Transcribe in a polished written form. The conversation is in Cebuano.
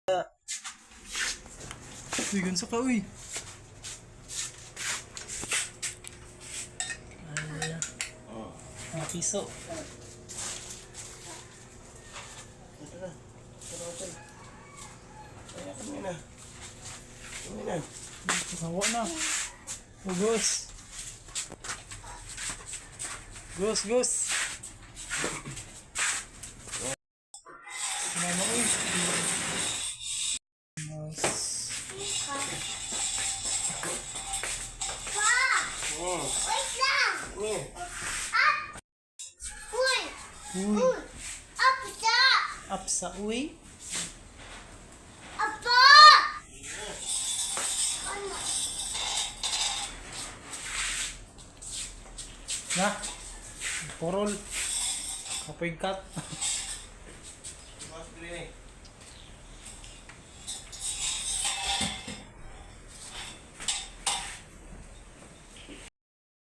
Uy, gansa ka, uy. Ay, mga piso. Ito na. Ito na, ito. Kaya kami na. Kami na. Hawa na. Ugos. Gos, gos. Mama, uy. Nice. Pa! Wait lang! Kami. Up! Uy! Uy, Uy! Up sa! up sa uy. Apa! Ano? Na. Purol. Kapoy cut.